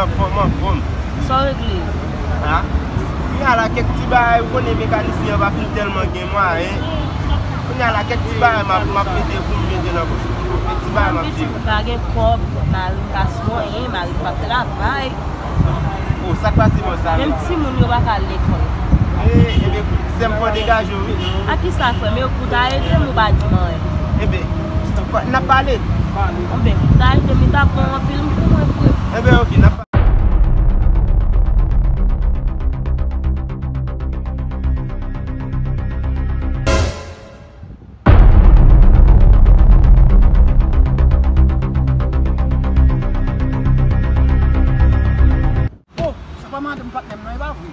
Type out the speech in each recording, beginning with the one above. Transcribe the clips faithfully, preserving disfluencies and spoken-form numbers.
Anfòm, anfòm. Sa w regle? Ha? Kounye a la, kèk ti bagay, ou konnen mekanisyen an pa fin tèlman gen mwayen. Kounye a la, kèk ti bagay m ap, m ap mete pou m mete nan pòch. Kèk ti bagay m ap jere. Mwen pa gen kòb, mari m pa sou anyen, mari m p ap travay. Oh, sa k pase bò sa la? Menm timoun yo pa ka al lekòl. E, ebyen, sè m, fò w degaje w, wi. A kisa, frè m? E ou ta ede m, ou pa di m anyen. Ebyen, n ap pale. Ebyen, ou ta ede m, li t ap bon anpil pou mwen, frè m. Ebyen, oke, n ap pale. Oh, sa pa madanm patnè m nan, e pa vre?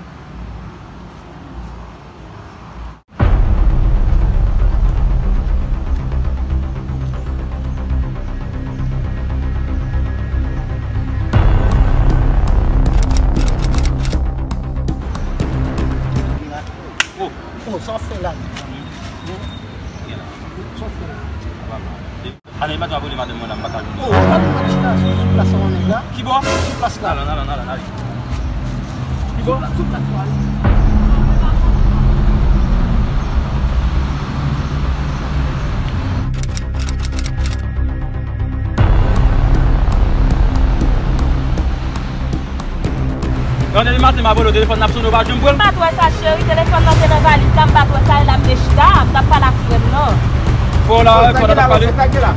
Oh, sa w ap fè la? Sa w ap fè la? Ann, madanm ap rele madanm mwen la, m pa ka jwenn li. Oh, madanm ap chita sou, sou plas la, nèg la. Ki bò? Sou plas la. Alan, alan, alan, alan. Ki bò? Sou plas la. Yon de maten m ap rele w, telefòn nan ap sonnen, ou pa janm pran l. M pa t wè sa, cheri, telefòn nan te nan valiz la, m pa t wè sa, e la m te chita, m t ap pale ak frè m nan. Fò la, fò la t ap pale. Sa k gen la?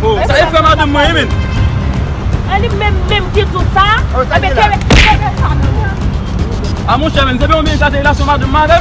Oh, sa e frè madanm mwen, wi, men. E li menm, menm ki di w sa? Ebyen, kenbe, kenbe sa nan men w. A monchè, men, se pa yon byen sa te relasyon madanm mwen avè l.